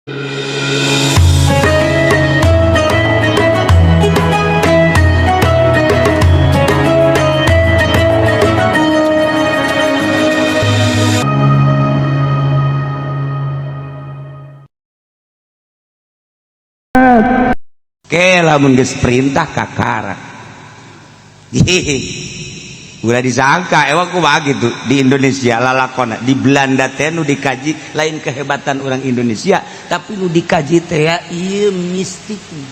Oke, lamun geus perintah kakara. Hihihi. Ulah disangka emang kumaha gitu di Indonesia lalakona. Di Belanda teh nu dikaji lain kehebatan orang Indonesia, tapi nu dikaji teh ya ieu mistikna.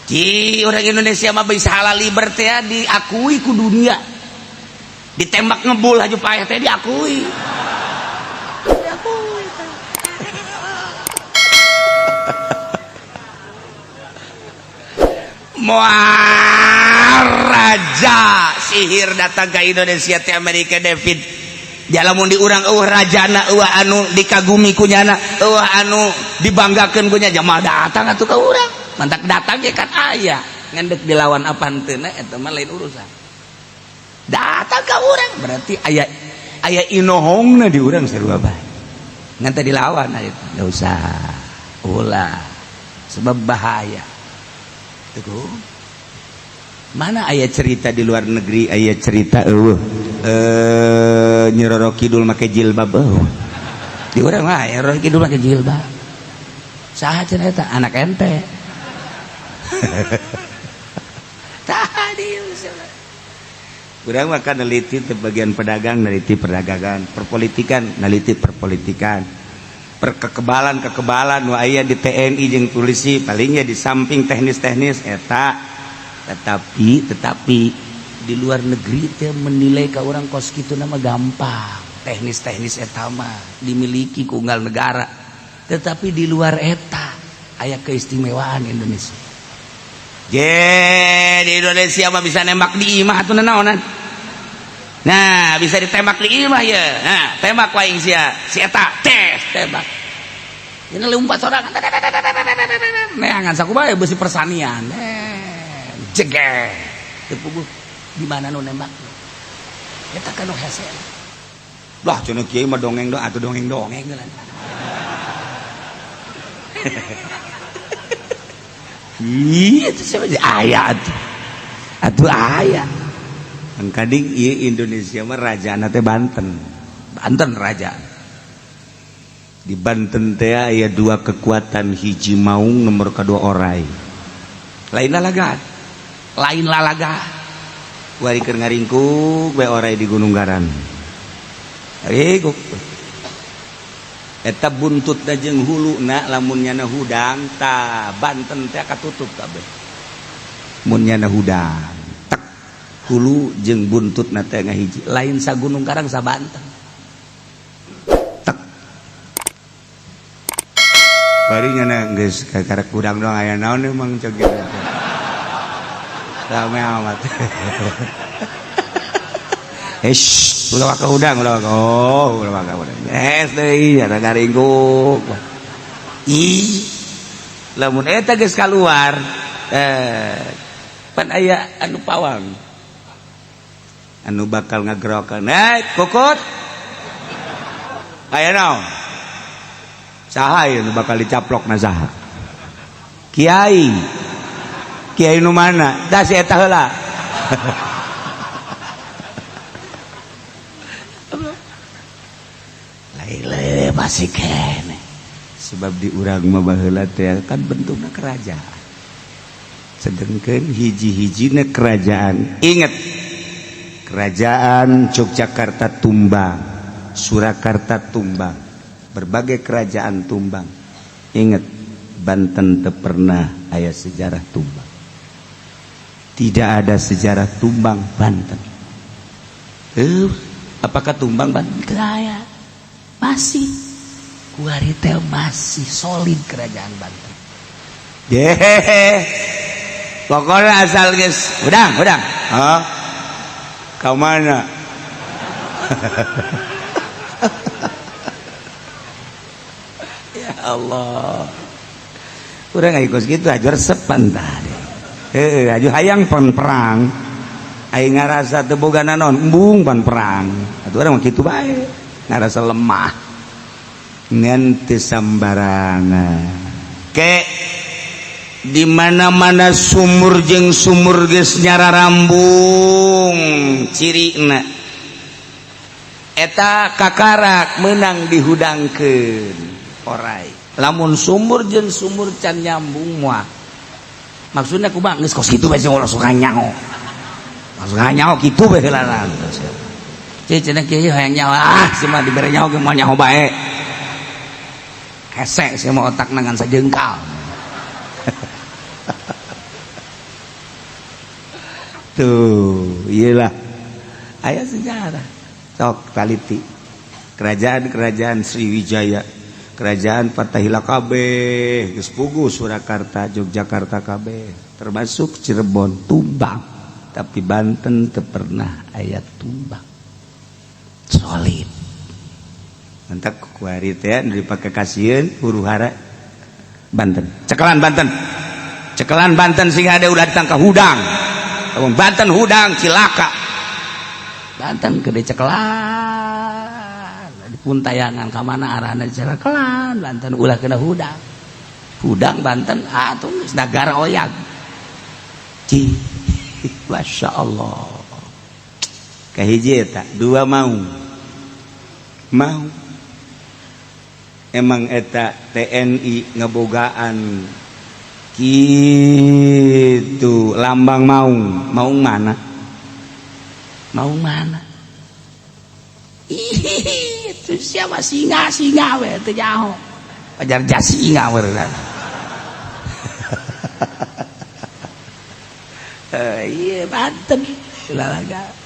Ci orang Indonesia mah bisa halal liber teh diakui ku dunia. Ditembak ngebul aja payah teh diakui. Diakui teh. Moal raja sihir datang ke Indonesia teh Amerika David. Jalamun di urang eueuh rajana, eueuh anu dikagumi ku nyana, eueuh anu dibanggakeun ku nya, jamal datang atuh ka urang. Mantak datang ge kan aya ngendek dilawan apa henteu eta mah lain urusan. Datang ka urang berarti aya aya inohongna di urang sarua bae. Ngan teh dilawan aya enggak usah. Ulah sebab bahaya. Tuh. Mana aya cerita di luar negeri, aya cerita eueuh Nyi Roro Kidul make jilbab eueuh. Di urang mah aya Roro Kidul make jilbab. Saha cenah eta? Anak ente. Tah di urang mah kan neliti teh bagian pedagang, neliti perdagangan, perpolitikan, neliti perpolitikan. Perkekebalan kekebalan nu aya di TNI jeung polisi palingnya di samping teknis-teknis eta, tetapi di luar negeri teh menilai ka urang kos kitu nama gampang, teknis-teknis eta mah dimiliki ku unggal negara, tetapi di luar eta aya keistimewaan Indonesia. Je di Indonesia mah bisa nembak di imah atuh naonan. Nah, bisa ditembak di imah ya. Nah, tembak waing sia. Si eta tes tembak. Ini lompat sorangan. Neangan sakumaha besi persanian. Jeger. Teu puguh di mana nu nembak. Eta kan nu hese. Lah cenah kiai mah dongeng doang atuh dongeng-dongeng geus. Ih, itu siapa aya atuh. Atuh aya. Kading ieu Indonesia mah rajana teh Banten. Banten raja. Di Banten teh aya dua kekuatan, hiji maung, nomor kedua orai. Lain lalaga. Lain lalaga. Wari keur ngaringkuk we orai di Gunung Garan. Ringkuk. Eta buntutna jeung huluna lamun nyana hudang ta Banten teh katutup kabeh. Mun nyana hudang hulu jeung buntut na teh ngahiji, lain sa Gunung Karang sa Banten. Tek bari nyana geus kakarek kurang dong aya naon emang cek gitu. Rame amat. Eish, ulah ka hudang, ulah ka. Oh, ulah ka hudang. Es deui ada garingkuk. Ih. Lamun eta geus kaluar, pan aya anu pawang. Anu bakal ngagerokan, eh Kukut, aya naon? Saha ieu nu bakal dicaplok na saha? Kiai. Kiai nu mana? Da si eta heula. Lain masih kene. Sebab di urang mah baheula teh kan bentukna kerajaan. Sedengkeun hiji-hijina kerajaan. Ingat, kerajaan Yogyakarta tumbang, Surakarta tumbang, berbagai kerajaan tumbang. Ingat, Banten teu pernah aya sejarah tumbang. Tidak ada sejarah tumbang Banten. Apakah tumbang Banten? Teu aya. Masih. Kuari teh masih solid kerajaan Banten. Yehehe. Pokoknya asal geus hudang, hudang. Hah? Ka mana? Ya Allah. Urang aya kos kitu aju resep pan tadi. Heuh, aju hayang pan perang. Aing ngarasa teu boga naon, embung pan perang. Atuh urang mah kitu bae. Ngarasa lemah. Ngan teu sambarangan. Ke di mana-mana sumur jeung sumur geus nyararambung cirina eta kakarak menang dihudangkeun orai. Lamun sumur jeung sumur can nyambung moal. Maksudnya kumaha geus kos kitu bae sing ulah suka nyaho. Suka nyaho kitu bae heula. Ceu cenah kieu hayang nyaho, ah si mah dibere nyaho ge moal nyaho bae. Hese sih mah otak ngan sajengkal. Tuh, iyalah. Aya sejarah. Sok taliti. Kerajaan-kerajaan Sriwijaya, kerajaan Fatahila kabeh, geus puguh Surakarta, Yogyakarta kabeh, termasuk Cirebon tumbang. Tapi Banten teu pernah aya tumbang. Solid. Mantap kuari teh dipake kasieun huru hara Banten. Cekelan Banten. Cekelan Banten sing ada ulah ditangkap hudang. Banten hudang cilaka. Banten gede cekelan. Di puntayangan ka mana arahna cekelan Banten ulah kena hudang. Hudang Banten atuh geus nagara oyag. Ci. Masya Allah. Kahiji eta, dua mau. Mau. Emang eta TNI ngebogaan gitu lambang maung. Maung mana? Maung mana? Ih, itu siapa singa singa we teu nyaho. Pajar jasinga we. Iya Banten lalaga.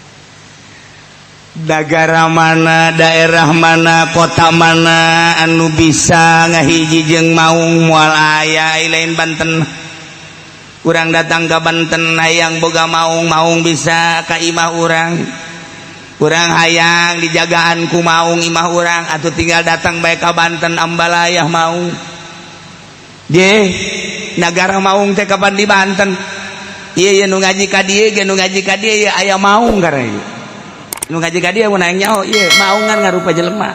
Negara mana, daerah mana, kota mana anu bisa ngahiji jeung maung moal aya lain Banten. Urang datang ke Banten hayang boga maung, maung bisa ka imah urang. Urang hayang dijagaan ku maung imah urang atuh tinggal datang bae ka Banten ambalayah maung. Je, nagara maung teh kapan di Banten? Ieu ye nu ngaji ka dieu ge nu ngaji ka dieu aya maung karena ieu. Nu ngaji ka dieu mun hayang nyaho ieu maungan ngarupa jelema.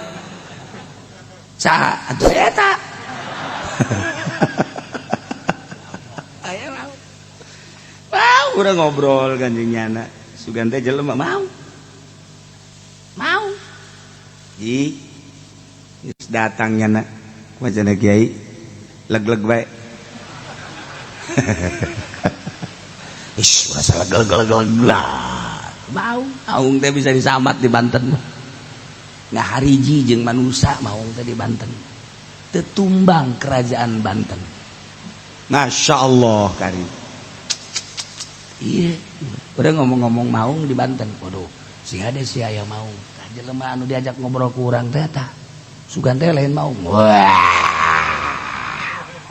Saha atuh eta? Aya mau. Mau urang ngobrol kanjeng nyana. Sugan teh jelema mau. Mau. Ih. Geus datang nyana. Kumaha cenah kiai? Leg-leg bae. Ish, rasa leg-leg-leg. Mau, maung teh bisa disambat di Banten. Ngahariji jeung manusa maung teh di Banten. Tetumbang kerajaan Banten. Masya Allah karim. Iya, udah ngomong-ngomong maung di Banten. Waduh, si ada si aya maung. Tah jelema anu diajak ngobrol ku urang teh tah. Sugan teh lain maung. Wah.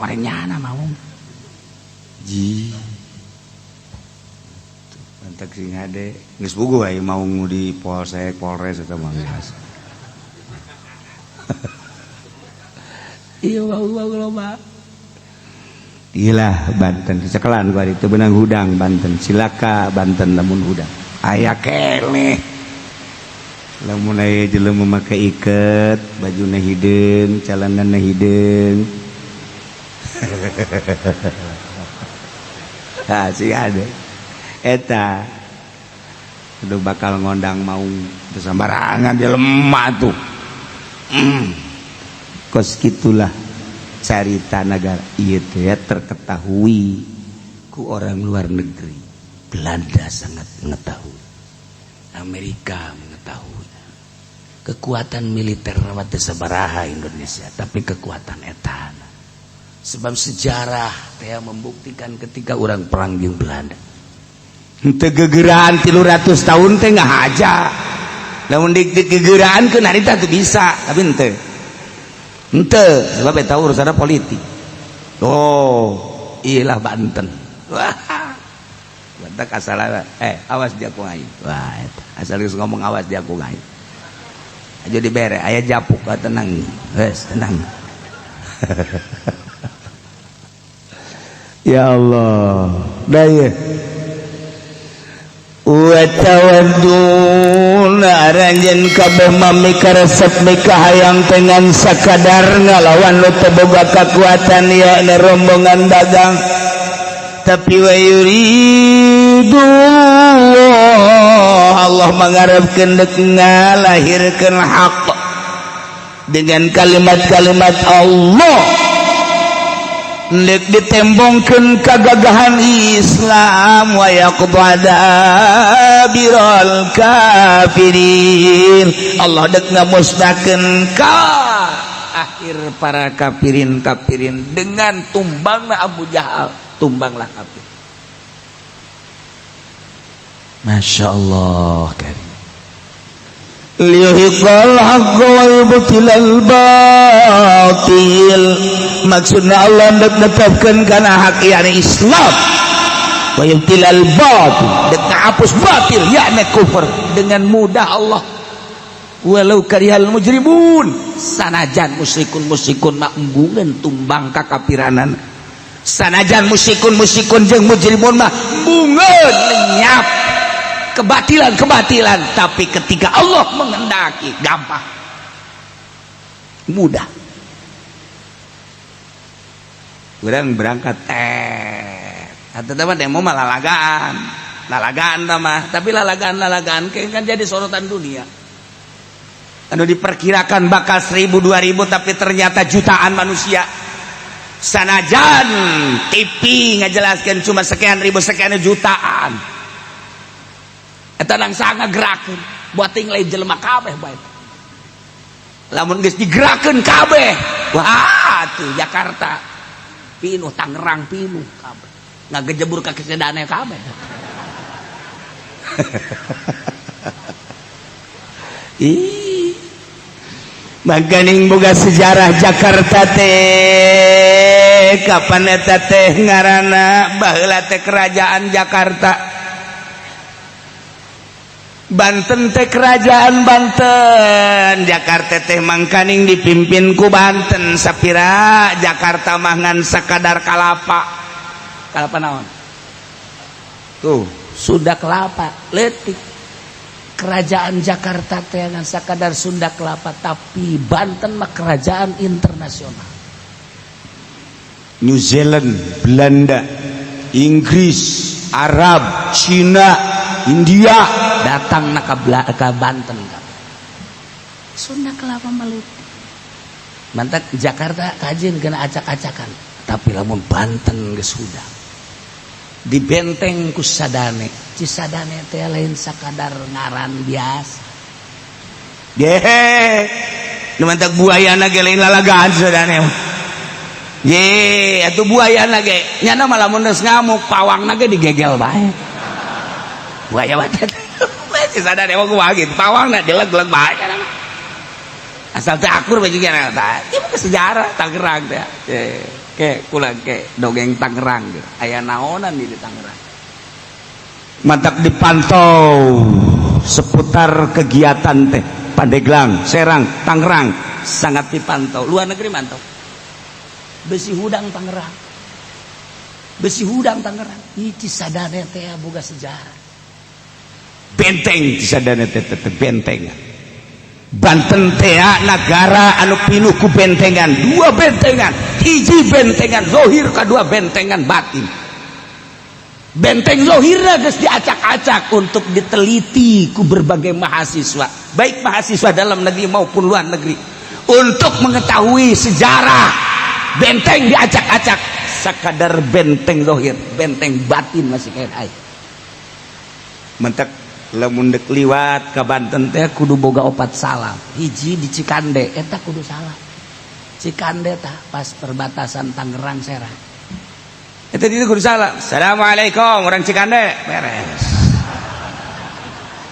Wareng nyana maung. Ji. Mantak sing hade geus puguh aya maung di Polsek, Polres eta mah geus. Iya maung loba. Ilah Banten cekelan ku ari teu beunang hudang Banten, cilaka Banten lamun hudang. Aya keneh. Lamun aya jelema make iket, bajuna hideung, calanana hideung. Ha sing hade. Eta udah bakal ngondang maung sambarangan dia lemah tuh. Kos gitulah carita negara itu ya terketahui ku orang luar negeri. Belanda sangat mengetahui, Amerika mengetahui kekuatan militer rawat sabaraha Indonesia, tapi kekuatan etana sebab sejarah teh membuktikan ketika orang perang jeung Belanda teu gegeraan 300 tahun teh ngahaja. Lamun digegeraan ke harita teu bisa, tapi henteu. Henteu sebab eta urusanna politik. Oh, iyalah Banten. Wah. Banten asalna awas dia ku aing. Wah, eta asal geus ngomong awas dia ku aing. Aja dibere aya japuk tenang. Geus tenang. Ya Allah. Da ieu. Wa tawadduna aranjeun kabeh mami karesep mikahayang dengan sakadar ngalawan nu teu boga kakuatan ya rombongan dagang, tapi wa yuridu Allah mangarepkeun deuk ngalahirkeun hak dengan kalimat-kalimat Allah, ndek ditembongkeun kagagahan Islam, wa yaqta dabiral kafirin. Allah dek ngamusnahkeun ka akhir para kafirin kafirin dengan tumbangna Abu Jahal, tumbanglah kafir. Masya Allah karim. Liyuhiqqal haqqa wa yubtilal batil, maksudna Allah ndek netepkeun kana hak, yakni Islam, wa yubtilal batil, dek ngahapus batil, yakni kufur, dengan mudah Allah, walau karihal mujrimun, sanajan musyrikun musyrikun mah embungeun tumbang kakapiranan, sanajan musyrikun musyrikun jeung mujrimun mah embungeun lenyap kebatilan-kebatilan, tapi ketika Allah menghendaki gampang, mudah. Urang berangkat teh atau teman demo mah lalagaan lalagaan mah, tapi lalagaan lalagaan kan jadi sorotan dunia, anu diperkirakan bakal 1000 2000, tapi ternyata jutaan manusia. Sanajan TV ngajelaskan cuma sekian ribu, sekian jutaan, eta nang sangat gerakeun buat ting lain jelema kabeh bae. Lamun geus digerakkeun kabeh, wah, tuh Jakarta pinuh, Tangerang pinuh kabeh, ngagejebur ka Cisadane kabeh. Ih, maganing boga sejarah Jakarta teh. Kapan eta teh ngaranna? Baheula teh kerajaan Jakarta, Banten teh kerajaan Banten. Jakarta teh mangkaning dipimpin ku Banten. Sapira Jakarta mangan sakadar kalapa, kalapa naon tuh, Sunda Kelapa letik. Kerajaan Jakarta teh ngan sakadar Sunda Kelapa, tapi Banten mah kerajaan internasional. New Zealand, Belanda, Inggris, Arab, Cina, India datang na ka Banten. Sunda Kelapa meletik. Mantak Jakarta kajin kena acak-acakan, tapi lamun Banten geus sudah di benteng ku Cisadane. Cisadane teh lain sakadar ngaran biasa ge. Nu mantak buayana ge lain lalagaan Cisadane ye atuh. Buayana ge nyana mah lamun geus ngamuk, pawangna ge digegel bae. Buaya mah Cisadane mah kumaha gitu, pawangna dileg-leg bae, asal teh akur bae juga. Tah ieu mah sejarah Tangerang teh ke kula ke dongeng Tangerang gitu. Aya naonan di Tangerang. Mantap, dipantau seputar kegiatan teh Pandeglang, Serang, Tangerang sangat dipantau. Luar negeri mantau. Besi hudang Tangerang. Besi hudang Tangerang. Ih, Cisadane teh boga sejarah. Benteng Cisadane teh teh benteng. Banten teh negara anu pinuh ku bentengan, dua bentengan, hiji bentengan zohir, kedua bentengan batin. Benteng zohirna geus diacak-acak untuk diteliti ku berbagai mahasiswa, baik mahasiswa dalam negeri maupun luar negeri, untuk mengetahui sejarah benteng diacak-acak. Sakadar benteng zohir, benteng batin masih kayak air. Mentek lamun dek liwat ke Banten teh kudu boga opat salam. Hiji di Cikande, eta kudu salam. Cikande tah pas perbatasan Tangerang Serang, eta itu kudu salam. "Assalamualaikum, orang Cikande." Beres.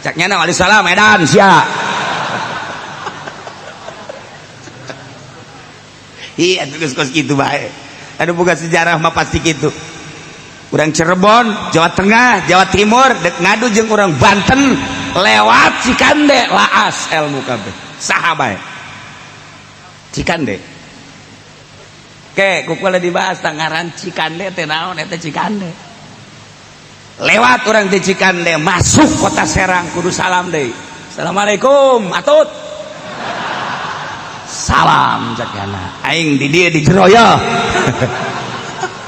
Caknya na, "Waalaikumsalam, edan sia." Iya, terus kos gitu bae. Aduh, buka sejarah mah pasti gitu. Orang Cirebon, Jawa Tengah, Jawa Timur dek ngadu jeung orang Banten lewat Cikande, laas ilmu kabeh. Saha bae Cikande. Ke kukula dibahas tangaran Cikande teh naon eta Cikande. Lewat orang di Cikande masuk kota Serang kudu salam deh. Assalamualaikum atut. Salam cakana. Aing di dia di jero ya.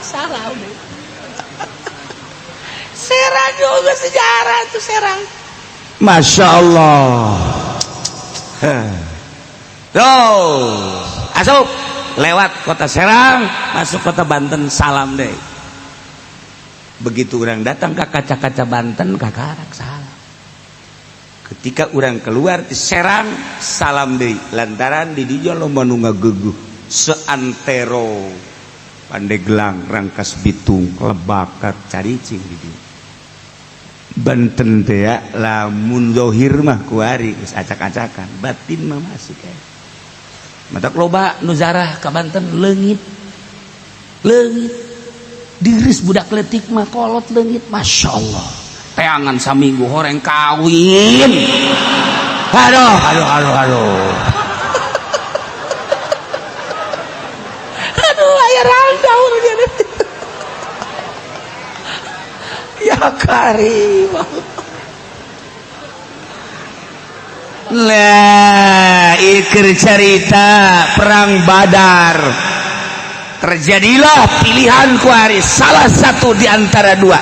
Salam deh. Serang juga sejarah tuh Serang. Masya Allah. Tuh, asup lewat kota Serang, masuk kota Banten, salam deh. Begitu orang datang ke kaca-kaca Banten, kakarak salam. Ketika orang keluar di Serang, salam deh. Lantaran di dinya loba nu ngageugeuh seantero Pandeglang, Rangkas Bitung, Lebak, caricing di dieu. Banten teh ya, lamun zohir mah kuari geus acak-acakan, batin mah masih kayak. Matak loba nu zarah ka Banten leungit. Leungit. Diris budak letik mah kolot leungit, Masya Allah. Teangan saminggu horeng kawin. Aduh, aduh, aduh, aduh. Aduh, aya rangda urang. Ya karim. Lah, iker cerita perang Badar. Terjadilah pilihan kuari salah satu di antara dua.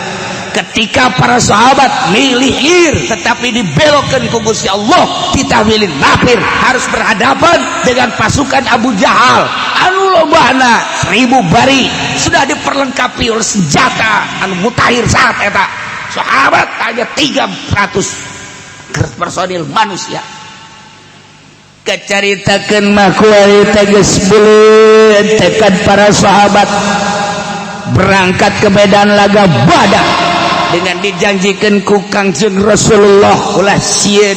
Ketika para sahabat milih ir tetapi dibelokkan ku Gusti Allah, kita milih nafir, harus berhadapan dengan pasukan Abu Jahal anu lobana 1000 bari sudah diperlengkapi oleh senjata anu mutakhir saat eta. Sahabat hanya 300 personil manusia. Kecaritakeun mah kuari teh geus beuleut tekad para sahabat berangkat ke medan laga Badar dengan dijanjikan ku Kangjeng Rasulullah ulah sieun,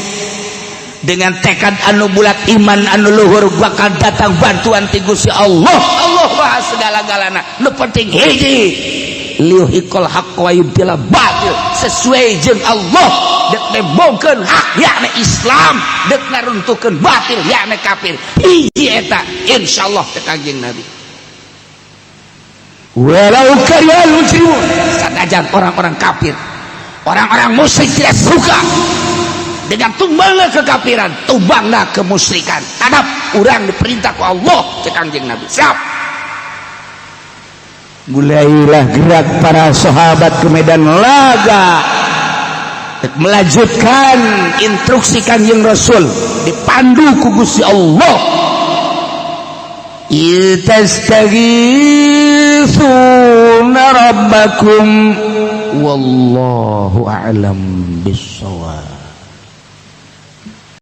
dengan tekad anu bulat, iman anu luhur, bakal datang bantuan ti Gusti Allah. Allah maha segala-galana. Nu penting hiji, liyuhiqqal haqq wa yubtilal batil, sesuai jeung Allah, dek nembongkeun hak yakni Islam, dek ngaruntuhkeun batil yakni kafir. Hiji eta, insyaallah teh Kangjeng Nabi. Walau karihal mujrimun, sanajan orang-orang kafir, orang-orang musyrik tidak suka dengan tumbangna kekafiran, tumbangna kemusyrikan, tetap urang diperintah ku Allah cek Kangjeng Nabi. Siap. Mulailah gerak para sahabat ke medan laga melanjutkan instruksi Kanjeng Rasul dipandu ku Gusti Allah. Istaghithuna rabbakum wallahu a'lam bissawab.